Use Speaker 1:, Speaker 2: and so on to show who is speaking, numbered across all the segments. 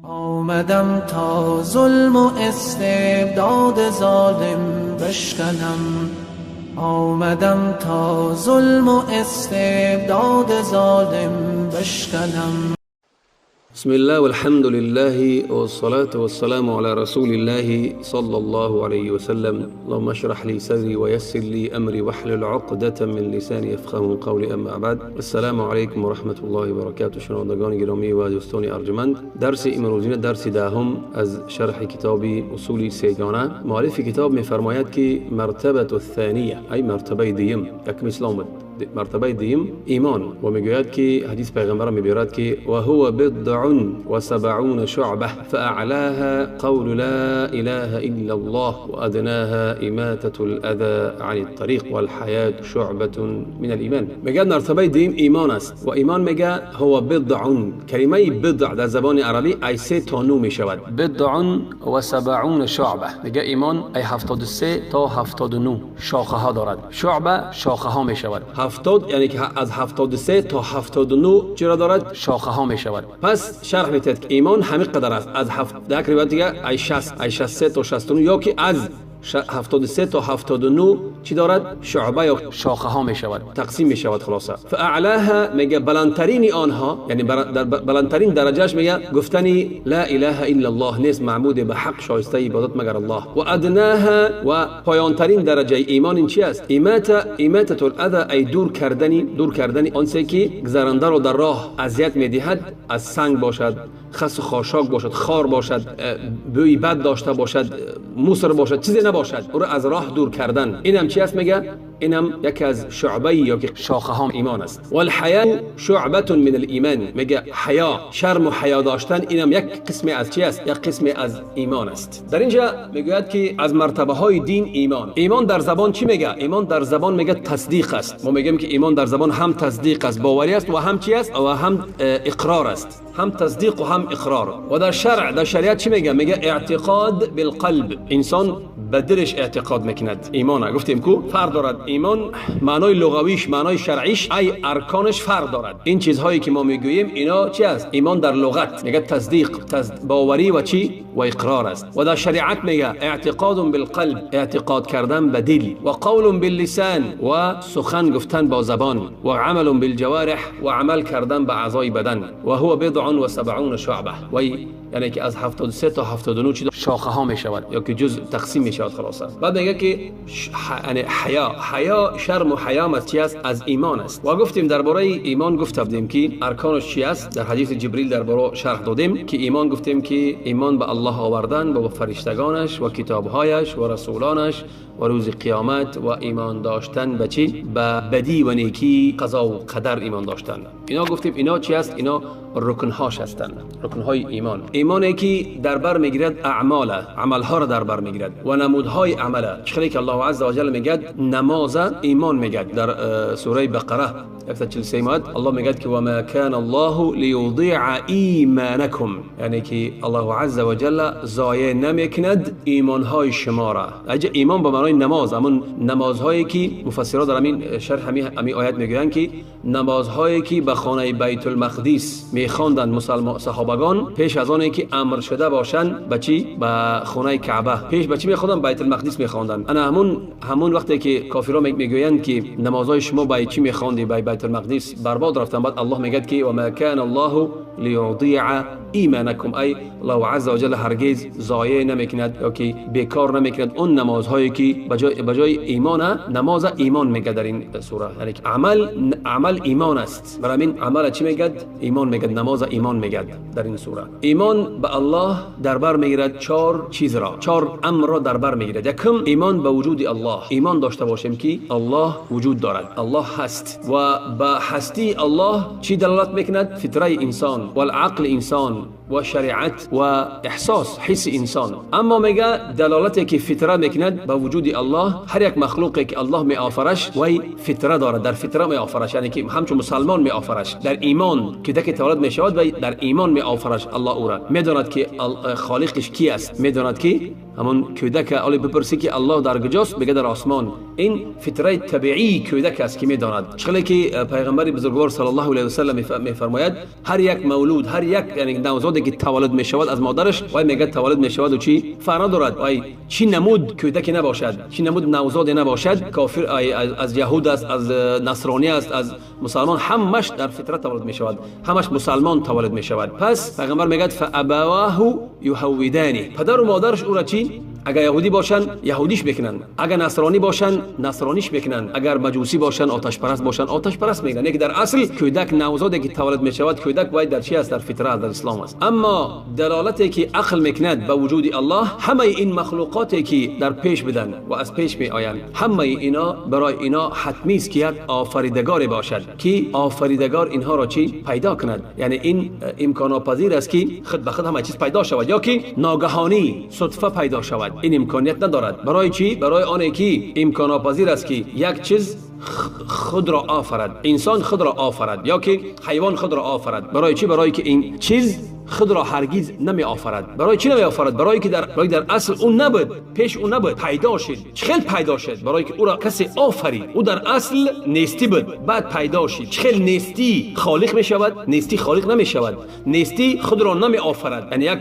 Speaker 1: آمدم تا ظلم و استبداد ظالم بشکنم، آمدم تا ظلم و استبداد ظالم بشکنم.
Speaker 2: بسم الله والحمد لله والصلاة والسلام على رسول الله صلى الله عليه وسلم. اللهم اشرح لي صدري ويسر لي أمري واحلل عقدة من لساني يفقهوا قولي. اما بعد، السلام علیکم و رحمة الله و برکاته. شنوندگان گرامی و دوستان ارجمند، درس امروزین درس دهم از شرح کتاب اصول سه‌گانه. مؤلف کتاب می‌فرماید که مرتبة الثانیه، ای مرتبه دیم، یک اسلام مرتبه دیم ایمان، و میگوید که حدیث پیغمبر میبیارد که و هو بضع و سبعون شعبه فاعلاها قول لا اله الا الله وادناها اماتة الاذى عن الطريق والحیاة شعبة من الايمان. میگه مرتبه دیم ایمان است و ایمان میگه هو بضع. کلمه بضع در زبان عربی ای 3 تا 9 میشود. بضع و سبعون شعبه، میگه ایمان ای 73 تا 79 شاخه ها دارد. شعبه شاخه ها میشود. 70 یعنی که از 73 تا 79 چرا دارد؟ شاخه ها می شود. پس شرح میتد که ایمان همین قدر است. از یک روایت دیگه ای 60، ای 63 تا 69، یا که از 73 تا 79 چی دارد؟ شعبه یا شاخه ها می شود، تقسیم می شود. خلاصه فاعلاها میگه بلندترین آنها، یعنی در بلندترین درجهش میگه گفتنی لا اله الا الله، نیست معبود به حق شایسته عبادت مگر الله. و ادناها و پایانترین درجه ایمان این چی است؟ اماته الاذى، ای دور کردن آنچه که گذرنده رو در راه اذیت میدهد، از سنگ باشد، خس و خاشاک باشد، خار باشد، بوی بد داشته باشد، موسر باشد، چیزی نباشد، او را از راه دور کردن. اینم چی است؟ میگه اینم یکی از شعبه یا که شاخه ها ایمان است. والحیا شعبه من الایمان، میگه حیا، شرم و حیا داشتن، اینم یک قسم از چی است؟ یک قسم از ایمان است. در اینجا میگوید که از مرتبه های دین ایمان. ایمان در زبان چی میگه؟ ایمان در زبان میگه تصدیق است. ما میگیم که ایمان در زبان هم تصدیق است، باوری است، و هم چی است؟ و هم اقرار است. هم تصدیق و هم اقرار. و در شرع، در شریعت چی میگه؟ میگه اعتقاد بالقلب. انسان به دلش اعتقاد میکند. ایمان گفتیم کو فرق دارد. ایمان معنای لغویش، معنای شرعیش، ای ارکانش فرق دارد. این چیزهایی که ما میگوییم اینا چی است؟ ایمان در لغت میگه تصدیق، باوری و چی؟ و اقرار است. و در شریعت میگه اعتقاد بالقلب، اعتقاد کردن به دل، و قول باللسان، و سخن گفتن با زبان، و عمل بالجوارح، و عمل کردن به اعضای بدن. و هو بضع و سبعون شعبه، و یعنی که از 73 تا 79 چی شاخه ها می شود یا که جزء تقسیم می شود. خلاصه بعد میگه که یعنی حیا، شرم و حیا از چی است؟ از ایمان است. و گفتیم درباره ایمان، گفته بودیم که ارکانش چی است. در حدیث جبریل درباره شرح دادیم که ایمان، گفتیم که ایمان به الله آوردن، به فرشتگانش و کتابهایش و رسولانش و روز قیامت، و ایمان داشتن به چی؟ به بدی و نیکی، قضا و قدر ایمان داشتن. اینا گفتیم اینا چی است؟ اینا رکنهاش هستند، رکنهای ایمان. ایمانی که در بر میگیرد اعمال، عملها را در بر میگیرد و نمودهای عمل. چخلی که الله عز وجل میگد نماز ایمان میگد در سوره بقره 143 آیات الله میگد که و ما کان الله لیضیع ایمانکم، یعنی که الله عز وجل ضایع نمیکند ایمانهای شما را. اجه ایمان به معنای نماز، همون نمازهایی که مفسرها در همین شرح همین آیات میگویند که نمازهایی که به خانه بیت المقدس میخواندند مسلمان صحابگان پیش از آن که امر شده باشند به چی؟ به خانه کعبه. پیش به چی میخواندند؟ بیت المقدس میخواندند. انا همون وقتی که کافرها میگویند که نمازهای شما به چی میخواندی؟ به بیت المقدس برباد رفتن. بعد الله میگه که و ما کان الله لیضیع ایمانکم، ای الله عز وجل هرگز ضایع نمیکند یا که بیکار نمیکند اون نمازهایی که بجای ایمان، نماز ایمان میگه در این سوره. یعنی عمل ایمان است. برای همین عمل چی میگه؟ ایمان میگه، نماز ایمان میگه در این سوره. ایمان به الله در بر میگیرد 4 چیز را، 4 امر را در بر میگیرد. یکم ایمان به وجود الله، ایمان داشته باشیم که الله وجود دارد، الله هست، و به هستی الله چی دلالت میکند؟ فطره انسان و العقل انسان و شریعت و احساس، حس انسان. اما میگه دلالتی که فطره میکند به وجود الله، هر یک مخلوقی که الله می آفرش وی فطره دارد، در فطره می آفرش، یعنی که همچون مسلمان می آفرش، در ایمان که دک تولد می شود و در ایمان می آفرش. الله او را میداند که خالقش کی است، میداند که همون کودک اولی بپرسی که الله در کجاست، بگه در آسمان. این فطره طبیعی کودک است که میداند. چخلی که پیغمبر بزرگوار صلی الله علیه و سلم میفرماید هر یک مولود، هر یک یعنی نوزاد نوزادی که تولد میشود از مادرش وای میگه تولد میشود و چی فرق ندارد، وای چی نمود کودک نباشد، چی نمود نوزاد نباشد، کافر از یهود است، از نصرانی است، از مسلمان، همش در فطرت تولد میشود، همش مسلمان تولد میشود. پس پیغمبر میگه فابواه یهودانه، پدر و مادرش او را چی؟ اگر یهودی باشن یهودیش میکنن، اگر نصرانی باشن نصرانیش میکنن، اگر مجوسی باشن آتش پرست باشن آتش پرست میکنن. یعنی در اصل کودک نوزادی که تولد میشود کودک باید در چی است؟ در فطرت، در اسلام است. اما دلالتی که عقل میکند به وجود الله، همه این مخلوقاتی که در پیش بدن و از پیش می آیند، همه اینا برای اینا حتمی است که یک آفریدگار باشد که آفریدگار اینها را چی پیدا کند. یعنی این امکان پذیر است که خود به خود همه چیز پیدا شود یا که ناگهانی صدفه پیدا شود، این امکانیت ندارد. برای چی؟ برای آنه که امکان پذیر است که یک چیز خود را آفرد، انسان خود را آفرد یا که حیوان خود را آفرد. برای چی؟ برای که این چیز خود را هرگز نمی آفرد. برای چی نمی آفرد؟ برای که در اصل اون نبود، پیش اون نبود، پیدا شد. چخیل پیدا شد؟ برای که او را کسی آفرید. او در اصل نیستی بود، بعد پیدا شد. چخیل نیستی خالق می شود؟ نیستی خالق نمی شود. نیستی خود را نمی آفرد. یعنی یک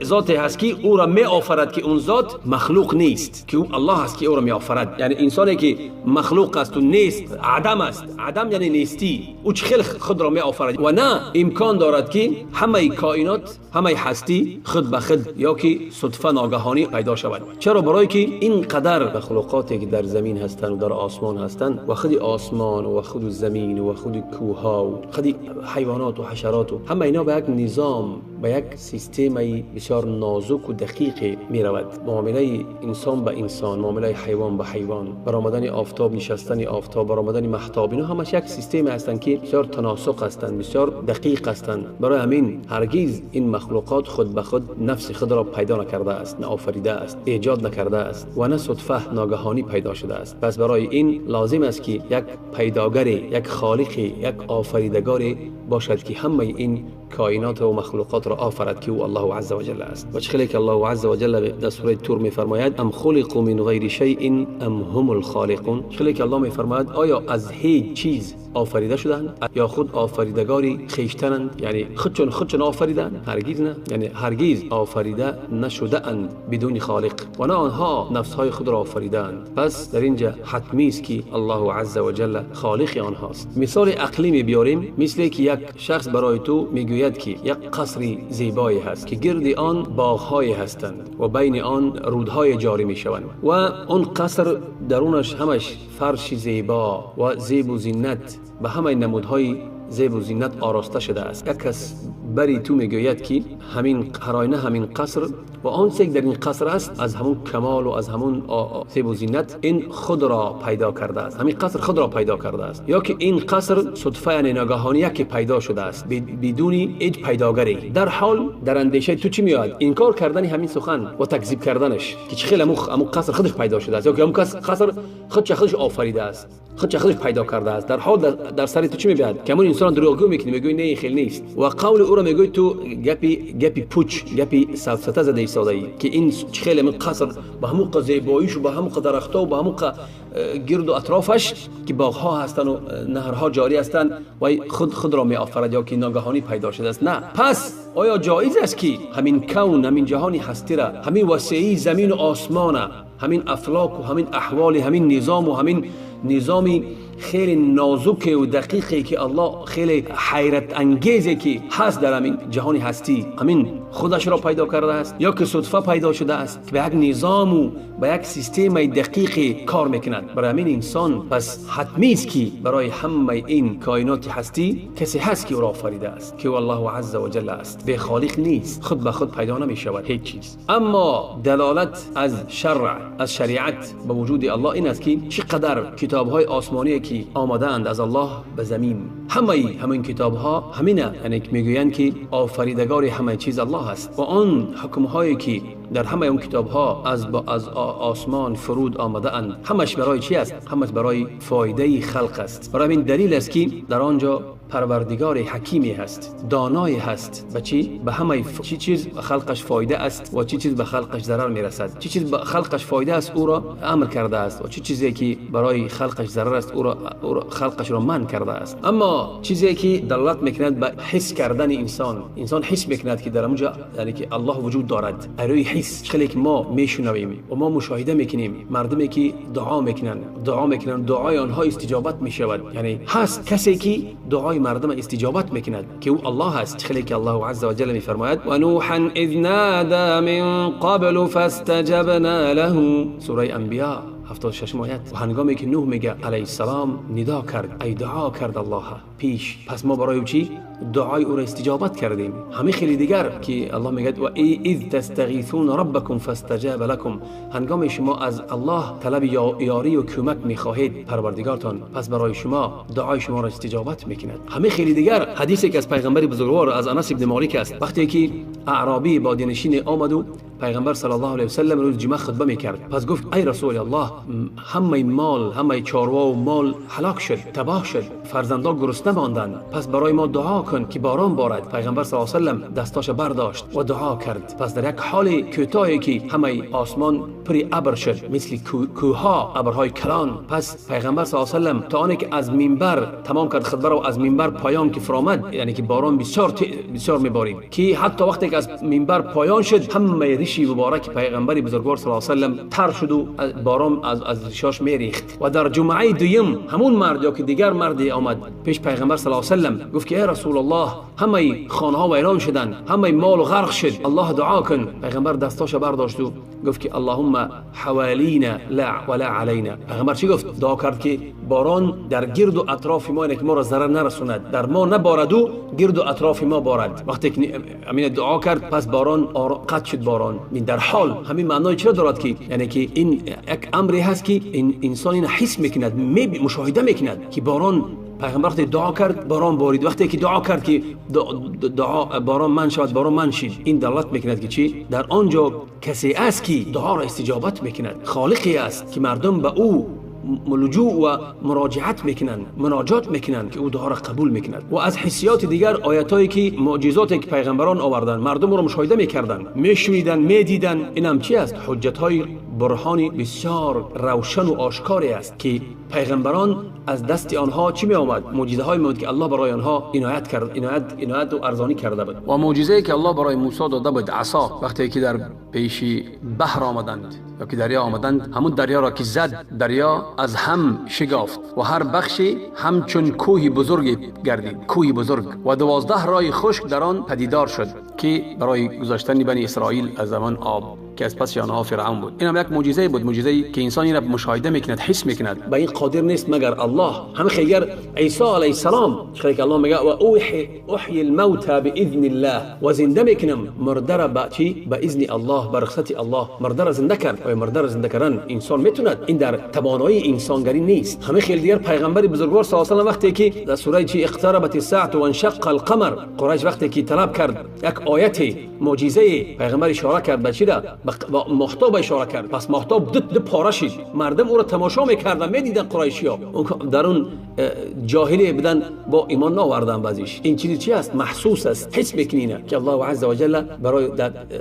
Speaker 2: ذات هست که او را می آفرد که اون ذات مخلوق نیست، که او الله است که او را می آفرد. یعنی انسانی که مخلوق است و نیست، عدم است، عدم یعنی نیستی، او چخیل خود را می آفرد. و نه امکان دارد که همه کائنات، همه هستی خود به خود یا که صدفه ناگهانی پیدا شود. چرا؟ برای که اینقدر مخلوقاتی که در زمین هستند و در آسمان هستند و خود آسمان و خود زمین و خود کوه‌ها و خود حیوانات و حشرات و همه اینا به یک نظام، به یک سیستم بسیار نازک و دقیق می رود. معامله انسان به انسان، معامله حیوان به حیوان، برآمدن آفتاب، نشستن آفتاب، برآمدن مهتاب، اینا همش یک سیستم هستند که بسیار تناسق هستند، بسیار دقیق هستند. برای همین هرگز این مخلوقات خود به خود نفس خود را پیدا نکرده است، نه آفریده است، ایجاد نکرده است و نه صدفه ناگهانی پیدا شده است. پس برای این لازم است که یک پیداگری، یک خالقی، یک آفریدگاری باشد که همه این کائنات و مخلوقات را آفرد که او الله عز وجل است. و چخلی که الله عز وجل در سوره تور می‌فرماید ام خلقوا من غیر شیء ام هم الخالقون. چخلی که الله می‌فرماید آیا از هیچ چیز آفریده شدند یا خود آفریدگاری خویشتنند؟ یعنی خودشون آفریدند؟ هرگز نه، یعنی هرگز آفریده نشده اند بدون خالق و نه آنها نفس‌های خود را آفریدند. پس در اینجا حتمی است که الله عز وجل خالق آنهاست. مثال عقلی می بیاریم، مثل که یک شخص برای تو میگوید که یک قصر زیبایی هست که گرد آن باغ‌های هستند و بین آن رودهای جاری میشوند و آن قصر درونش همش فرش زیبا و زیب و زینت به همه نمودهای زیب و زینت آراسته شده است. یک کس بری تو میگوید که همین هراینه همین قصر و آن که در این قصر است از همون کمال و از همون زیب و زینت این خود را پیدا کرده است، همین قصر خود را پیدا کرده است، یا که این قصر صدفه یعنی ناگهانی که پیدا شده است بدون هیچ پیداگری. در حال در اندیشه تو چی میاد؟ انکار کردن همین سخن و تکذیب کردنش که چه خیلی همون قصر خودش پیدا شده است یا که همون قصر خودش آفریده است، خودش پیدا کرده است. در حال در سر تو چی میاد؟ که همون انسان دروغگو میکنی، میگوی نه خیلی نیست و قول او را میگوی تو گپی پوچ، گپی سفسطه زده ایستاده‌ای که این خیلی من قصر به همون زیباییش و به همون درخت‌ها و به همون گرد و اطرافش که باغ‌ها هستند و نهرها جاری هستند و خود را می‌آفرد یا که ناگهانی پیدا شده است. نه. پس آیا جایز است که همین کون، همین جهانی هستی را، همین وسیعی زمین و آسمان، همین افلاک و همین احوال، همین نظام و همین نظامی خیلی نازک و دقیقی که الله خیلی حیرت انگیزه که هست در همین جهان هستی، همین خودش را پیدا کرده است یا که صدفه پیدا شده است که به یک نظام و به یک سیستم دقیقی کار میکند؟ برای همین انسان پس حتمی است که برای همه این کائنات هستی کسی هست که او را آفریده است که الله عز وجل است، به خالق نیست، خود به خود پیدا نمی شود هیچ چیز. اما دلالت از شرع، از شریعت به وجود الله این است که چقدر کتاب‌های آسمانی که آمدند از الله به زمین، همه این کتاب‌ها همینه، یعنی میگویند که آفریدگار همه چیز الله است و آن حکم‌هایی که در همه اون کتاب‌ها از آسمان فرود آمده اند همش برای چی است؟ همش برای فایده خلق است. برای این دلیل است که در آنجا پروردگار حکیمی هست، دانای هست. به چی؟ به همه چی چیز خلقش فایده است و چی چیز به خلقش ضرر میرسد. چی چیز به خلقش فایده است او را امر کرده است و چی چیزی که برای خلقش ضرر است او را خلقش را منع کرده است. اما تنها چیزی که دلالت میکند به حس کردن انسان، انسان حس میکند که در اونجا یعنی که الله وجود دارد. روی حس خیلی که ما میشنویم و ما مشاهده میکنیم، مردمی که دعا میکنن، دعا میکنن، دعای آنها استجابت میشود. یعنی هست کسی که دعای مردم استجابت میکند که او الله است. خیلی که الله عز وجل میفرماید و نوحا اذ نادى من قبل فاستجبنا له، سوره انبیاء 76 آیت. و هنگامی که نوح میگه علیه السلام ندا کرد، ای دعا کرد الله پیش، پس ما برای او چی؟ دعای او را استجابت کردیم. همه خیلی دیگر که الله میگه و ای اذ تستغیثون ربکم فاستجاب لکم، هنگام شما از الله طلب یاری و کمک میخواهید پروردگارتان، پس برای شما دعای شما را استجابت میکند. همه خیلی دیگر حدیثی که از پیغمبر بزرگوار از انس ابن مالک است، وقتی که اعرابی بادیه آمد و پیغمبر صلی الله علیه و سلم روز جمعه خطبه میکرد، پس گفت ای رسول الله، همه مال، همه چاروا و مال هلاک شد، تباه شد، فرزندا گرسنه ماندند، پس برای ما دعا کن که باران بارد. پیغمبر صلی الله علیه و سلم دستاش برداشت و دعا کرد. پس در یک حال کوتاهی که همه آسمان پر ابر شد، مثل کوه‌ها، ابرهای کلان. پس پیغمبر صلی الله علیه و سلم تا آنی که از منبر تمام کرد خطبه را، از منبر پایان که فرامد، یعنی که باران بسیار بسیار میبارید که حتی وقتی که از منبر پایان شد، همه ریشی مبارک پیغمبر بزرگوار صلی الله علیه و سلم تر شد و باران از ریشاش میریخت. و در جمعه دویم همون مرد یا که دیگر مردی آمد پیش پیغمبر صلی الله علیه و سلم، گفت که ای رسول الله، همه خانه ها ویران شدن، همه مال غرق شد، الله دعا کن. پیغمبر دستاش برداشت و گفت که اللهم حوالینا لا ولا علینا. پیغمبر چی گفت؟ دعا کرد که باران در گرد و اطراف ما، که ما را ضرر نرسوند، در ما نبارد و گرد و اطراف ما بارد. وقتی که امین دعا کرد، پس باران قطع شد. باران این در حال همین معنای چرا دارد که یعنی که این یک امری هست که این انسان این حس میکند، مشاهده میکند که باران، پیغمبر وقتی دعا کرد باران بارید، وقتی که دعا کرد که دعا باران من شود، باران من شد. این دلالت میکند که چی؟ در آنجا کسی است که دعا را استجابت میکند، خالقی است که مردم به او لجوع و مراجعت میکنند، مناجات میکنند که او دعا را قبول میکند. و از حسیات دیگر آیاتایی که معجزاتی که پیغمبران آوردند، مردم را مشاهده میکردند، میشنیدند، میدیدند. این هم چی است؟ حجت های برهانی بسیار روشن و آشکاری است که پیغمبران از دست آنها چی می آمد؟ معجزه های می آمد که الله برای آنها عنایت کرد، عنایت و ارزانی کرده بود. و معجزه که الله برای موسی داده بود، عصا، وقتی که در پیش بحر آمدند یا که دریا آمدند، همون دریا را که زد، دریا از هم شگافت و هر بخشی همچون کوه بزرگ گردید، کوه بزرگ. و 12 راه خشک در آن پدیدار شد که برای گذاشتن بنی اسرائیل از زمان آب که از پس آنها فرعون بود. این هم یک معجزه بود، معجزه که انسان را مشاهده میکند، حس میکند. به این قادر نیست مگر الله. همه خیر عیسی علیه السلام که الله میگه و احیی الموتى باذن الله، و زنده میکنم مرده را با چی؟ با اذن الله، با رخصت الله مرده را زنده کرد. و مرده را زنده کردن انسان میتوند، این در توانایی انسانگری نیست. همه خیلی دیگر پیغمبر بزرگوار صلی الله علیه و وقتی که در سوره چی اقتربت الساعه و انشق القمر، قریش وقتی که طلب کرد یک آیت معجزه، پیغمبر اشاره کرد به چی؟ با ماهتاب اشاره کرد. پس ماهتاب دو پاره شد، مردم او را تماشا میکردن، میدیدن. قریشی ها در اون جاهلی بودن، با ایمان نآوردن بعضیش. این چیزی چی است؟ محسوس است، حس میکنینه که الله عز وجل برای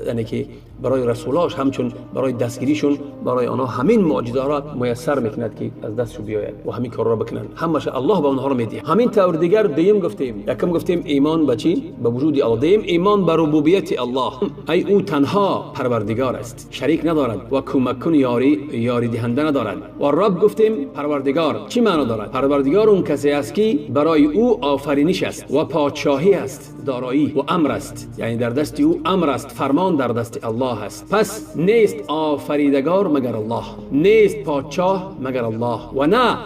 Speaker 2: یعنی که برای رسولاش همچون برای دستگیریشون، برای آنها همین معجزه را میسر میکند که از دستشون بیاید و همین کار را بکنن. همش الله به آنها را میده. همین طور دیگر دیم گفتیم، یکم گفتیم ایمان به چی؟ به وجود الله. دیم ایمان به ربوبیت الله، ای او تنها پروردگار است، شریک ندارد و کمک کن یاری دهنده ندارد. و رب گفتیم پروردگار چی معنا دارد؟ پروردگار اون کسی است که برای او آفرینش است و پادشاهی است، دارایی و امر است، یعنی در دست او امر است، فرمان در دست الله است. پس نیست آفریدگار مگر الله، نیست پادشاه مگر الله،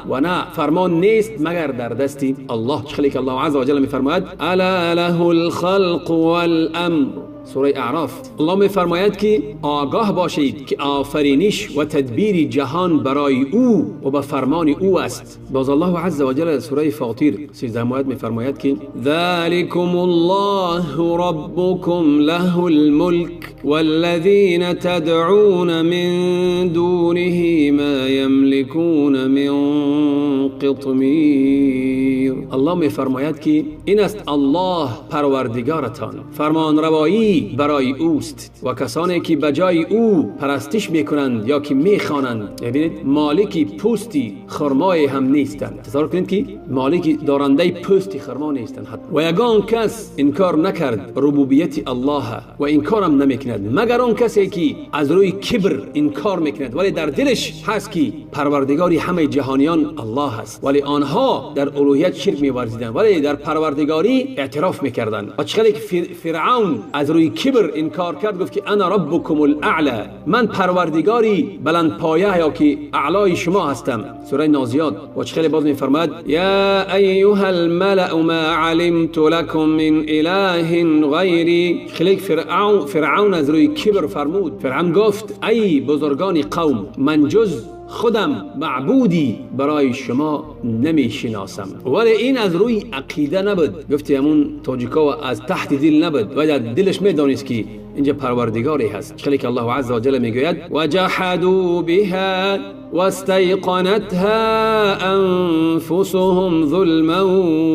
Speaker 2: و نه فرمان نیست مگر در دست الله. چخلی که الله عز وجل میفرماید الا له الخلق والامر، سوره اعراف. الله میفرماید که آگاه باشید که آفرینش و تدبیر جهان برای او و به فرمان او است. باز الله عز وجل سوره فاطر 13 آیت میفرماید که ذلکم الله ربکم له الملک. والذین تدعون من دونه ما یملکون من قطمیر. الله میفرماید که این است الله پروردگارتان، فرمانروایی برای اوست و کسانی که بجای او پرستش میکنند یا که میخوانند، ببینید مالکی پوستی خرمای هم نیستند. تصور کنید که مالکی دارنده پوستی خرما نیستند حتی. و یگان کس انکار نکرد ربوبیت الله و انکارم نمیکند مگر آن کسی که از روی کبر انکار میکند، ولی در دلش هست که پروردگاری همه جهانیان الله است، ولی آنها در الوهیت شرک می‌ورزیدند ولی در پروردگاری اعتراف میکردند. و چقدر که فرعون از روی کبر انکار کرد، گفت که انا ربکم الاعلى، من پروردگاری بلند پایه یا که اعلای شما هستم. سوره نازیات. و چقدر باز میفرماید یا ایها الملأ ما علمت لكم من اله غیری. خیلی فرعون از روی کبر فرمود، فرعون گفت ای بزرگان قوم، من جز خودم معبودی برای شما نمیشناسم. ولی این از روی عقیده نبود، گفتی همون تاجیکا از تحت دل نبود، ولی دلش میدانست که اینجا پروردگاری هست. خیلی که الله عز وجل میگوید وجحدوا بها واستيقنتها انفسهم ظلما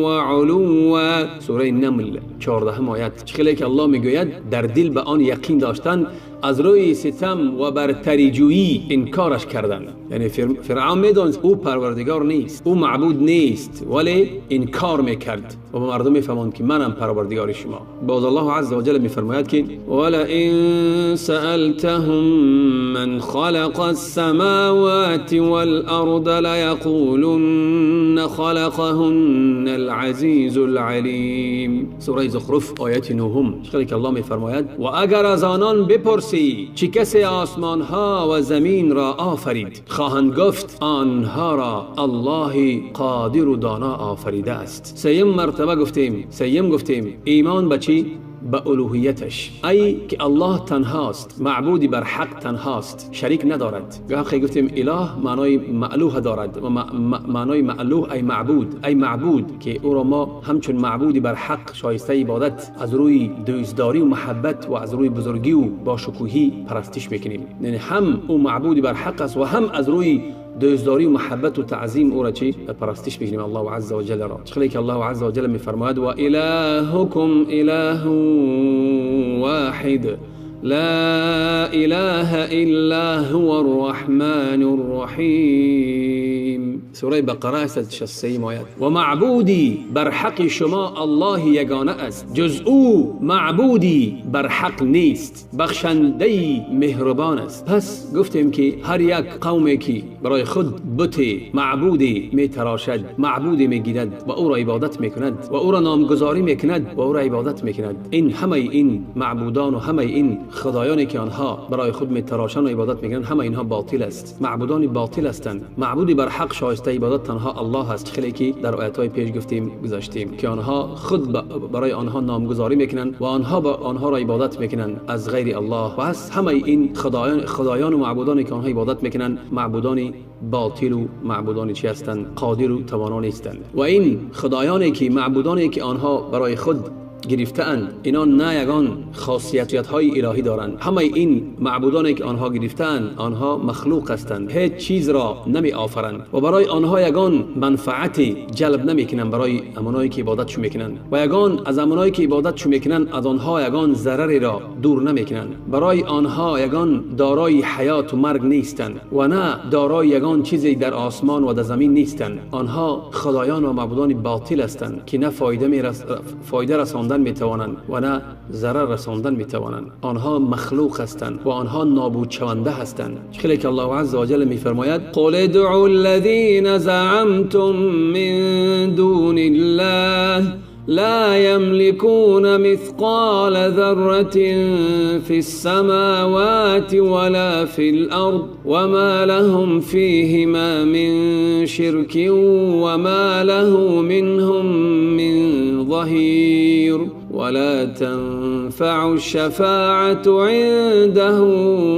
Speaker 2: وعلوا. سوره نمل 14 آیت. خیلی که الله میگوید در دل به آن یقین داشتن، از روی ستم و برتریجویی انکارش کردن. یعنی فرعون میدانست او پروردگار نیست، او معبود نیست، ولی انکار میکرد و به مردم میفهماند که منم پروردگار شما. باز الله عز وجل میفرماید که ولئن سألتهم من خلق السماوات والأرض ليقولن خلقهن العزیز العلیم. سوره زخرف آیت 9. خیلی که الله میفرماید و اگر از آنان بپرسی چه کسی آسمان ها و زمین را آفرید، خواهند گفت آنها را الله قادر و دانا آفریده است. سیم مرتبه گفتیم، سیم گفتیم ایمان به چی؟ به الوهیتش، ای که الله تنهاست، معبودی بر حق تنهاست، شریک ندارد. گاهی گفتیم اله معنای مألوه دارد و معنای مألوه ای معبود، ای معبود که او را ما همچون معبودی بر حق شایسته عبادت از روی دوستداری و محبت و از روی بزرگی و با شکوهی پرستش میکنیم. یعنی هم او معبودی بر حق است و هم از روی دوستداری و محبت و تعظیم او را چی پرستش میکنیم الله عز وجل را. خیلی که الله عز وجل میفرماید و الهکم اله واحد لا اله الا هو الرحمن الرحیم. سوره بقره 163 آیت. و معبودی بر حق شما الله یگانه است، جز او معبودی بر حق نیست، بخشنده مهربان است. پس گفتیم که هر یک قومی که برای خود بت معبودی میتراشد، معبودی میگیرد و او را عبادت میکند و او را نامگذاری میکند و او را عبادت میکند، این همه این معبودان و همه این خدایانی که آنها برای خود میتراشند و عبادت میکنند، همه اینها باطل است، معبودان باطل هستند. معبودی بر حق شایسته عبادت تنها الله است. خیلی که در آیات پیش گفتیم گذاشتیم که آنها خود برای آنها نامگذاری میکنند و آنها با آنها را عبادت میکنند از غیر الله. و از همه این خدایان و معبودانی که آنها عبادت میکنند، معبودان باطل و معبودان چی هستند؟ قادر و توانا نیستند. و این خدایانی که معبودانی که آنها برای خود گرفته‌اند، اینا نه یگان خاصیت های الهی دارند. همه این معبودانی که آنها گرفته‌اند، آنها مخلوق هستند، هیچ چیز را نمی آفرند و برای آنها یگان منفعتی جلب نمی کنند برای امانایی که عبادتشو میکنند، و یگان از امانایی که عبادتشو میکنند از آنها یگان ضرری را دور نمی کنند. برای آنها یگان دارای حیات و مرگ نیستند و نه دارای یگان چیزی در آسمان و در زمین نیستند. آنها خدایان و معبودان باطل هستند که نه فایده رساندن میتوانند و نه ضرر رساندن میتوانند. آنها مخلوق هستند و آنها نابود شونده هستند. خیلی که الله عز وجل میفرماید قل ادعوا الذین زعمتم من دون الله لا يملكون مثقال ذرة في السماوات ولا في الأرض وما لهم فيهما من شرك وما له منهم من ظهير ولا تنفع الشفاعة عنده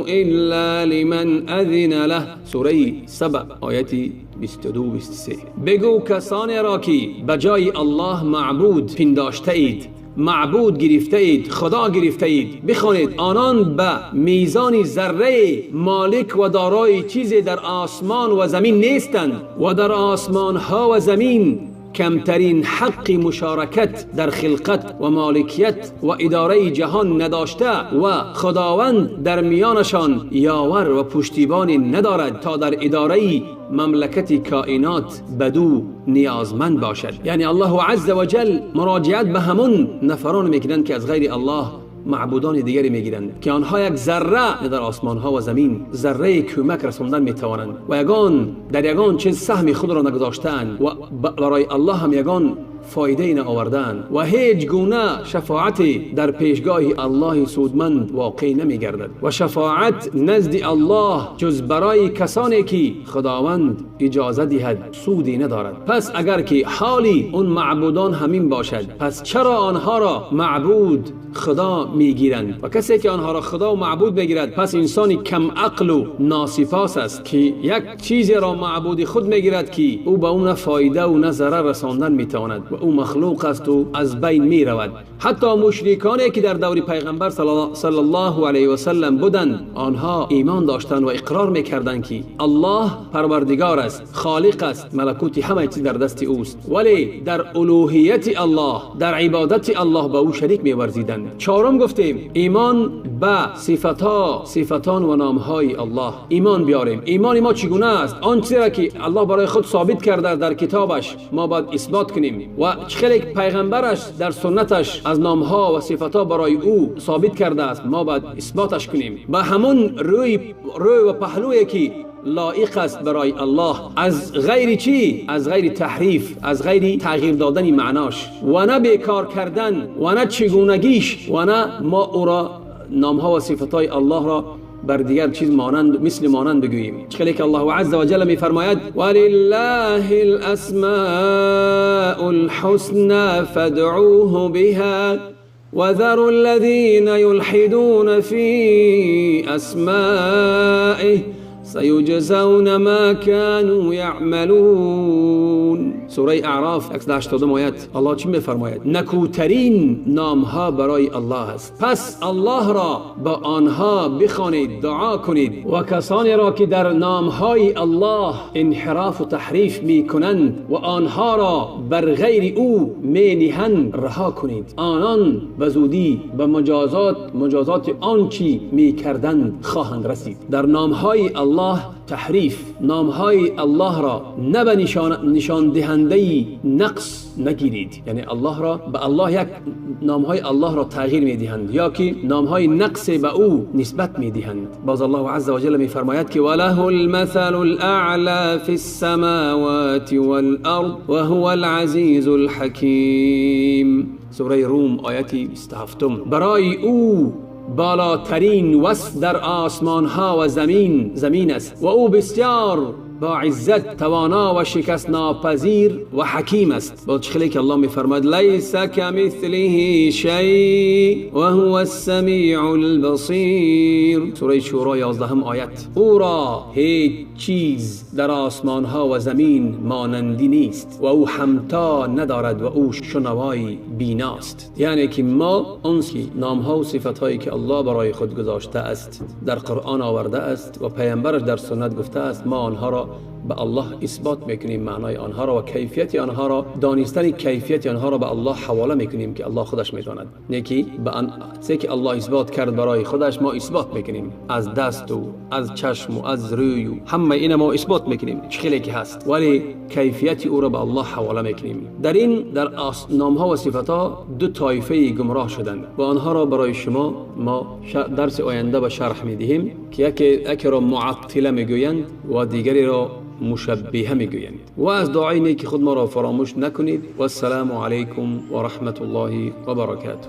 Speaker 2: إلا لمن أذن له. سورة 7 آیت 22-23. بگو کسانی را که بجای الله معبود پنداشته اید معبود گرفته اید، خدا گرفته اید، بخوانید آنان به میزان ذره مالک و دارای چیزی در آسمان و زمین نیستند و در آسمان ها و زمین کمترین حق مشارکت در خلقت و مالکیت و اداره جهان نداشته و خداوند در میانشان یاور و پشتیبانی ندارد تا در اداره مملکت کائنات بدو نیازمند باشد. یعنی الله عز وجل مراجعت به همون نفران میکنند که از غیر الله معبودان دیگری میگیرند که آنها یک ذره در آسمان ها و زمین ذره کمک رساندن میتوانند و یگان در یگان چیز سهم خود را نگذاشتند و برای الله هم یگان فایده نآوردند و هیچ گونه شفاعتی در پیشگاه الله سودمند واقع نمیگردد و شفاعت نزد الله جز برای کسانی که خداوند اجازه دهد سودی ندارد. پس اگر که حالی اون معبودان همین باشد، پس چرا آنها را معبود خدا میگیرند؟ و کسی که آنها را خدا و معبود بگیرد پس انسانی کم عقل و ناسپاس است که یک چیزی را معبود خود میگیرد که او به اون فایده و نه ضرر رساندن میتواند و او مخلوق است و از بین می رود. حتی مشرکانی که در دور پیغمبر صلی الله علیه و سلم بودند، آنها ایمان داشتند و اقرار میکردند که الله پروردگار است، خالق است، ملکوت همه چیز در دست اوست، ولی در الوهیت الله، در عبادت الله با او شریک می‌ورزیدند. چهارم گفتیم ایمان به صفتها، صفتان و نامهای الله ایمان بیاریم. ایمان ما چگونه است؟ آن چیزی را که الله برای خود ثابت کرده در کتابش ما باید اثبات کنیم و خیلی پیغمبرش در سنتش از نامها و صفتها برای او ثابت کرده است، ما باید اثباتش کنیم با همون روی و پهلویی که لایق است برای الله، از غیر چی؟ از غیر تحریف، از غیر تغییر دادن معناش و نه بیکار کردن و نه چگونگیش و نه ما او را نامها و صفتهای الله را بر دیگر چیز مانند مثل مانند بگوییم. چخلی که الله عز و جل میفرماید ولله الاسماء الحسنى فادعوه بها وذروا الذين يلحدون في اسمائه سيجزون ما كانوا يعملون. سوره اعراف 182 آیت. الله چی میفرماید؟ نکوترین نامها برای الله است، پس الله را با آنها بخوانید، دعا کنید و کسانی را که در نامهای الله انحراف و تحریف میکنند و آنها را بر غیر او مینهند رها کنید. آنان به زودی به مجازات آنچه میکردند خواهند رسید. در نامهای الله تحریف، نامهای الله را نه به نشان دهنده نقص نگیرید، یعنی الله را به الله یک نامهای الله را تغییر میدهند یا که نامهای نقص به او نسبت میدهند. باز الله عز وجل میفرماید که وله المثل الاعلى فی السماوات والارض وهو العزیز الحکیم. سوره روم آیت 27. برای او بالاترین وصف در آسمان ها و زمین است و او بسیار با عزت، توانا و شکست ناپذیر و حکیم است. با چخلی که الله میفرماید لیس کمثله شیء و هو السمیع البصیر. سوره شورا 11 آیت. او را هیچ چیز در آسمان ها و زمین مانندی نیست و او همتا ندارد و او شنوای بیناست. یعنی که ما آن نام ها و صفت هایی که الله برای خود گذاشته است در قرآن آورده است و پیامبرش در سنت گفته است، ما آنها را به الله اثبات میکنیم، معنای آنها را و کیفیت آنها را، دانستن کیفیت آنها را به الله حواله میکنیم که الله خودش میداند. نیکی به آن که الله اثبات کرد برای خودش ما اثبات میکنیم، از دست و از چشم و از روی و همه اینا ما اثبات میکنیم چه که هست، ولی کیفیت او را به الله حواله میکنیم. در این در نامها و صفتها دو طایفه گمراه شدند و آنها را برای شما ما درس آینده به شرح میدهیم که یکی را معطله میگویند و دیگری را مشبهه میگویند. و از دعای نیک خود ما را فراموش نکنید. و السلام علیکم و رحمت الله و برکاته.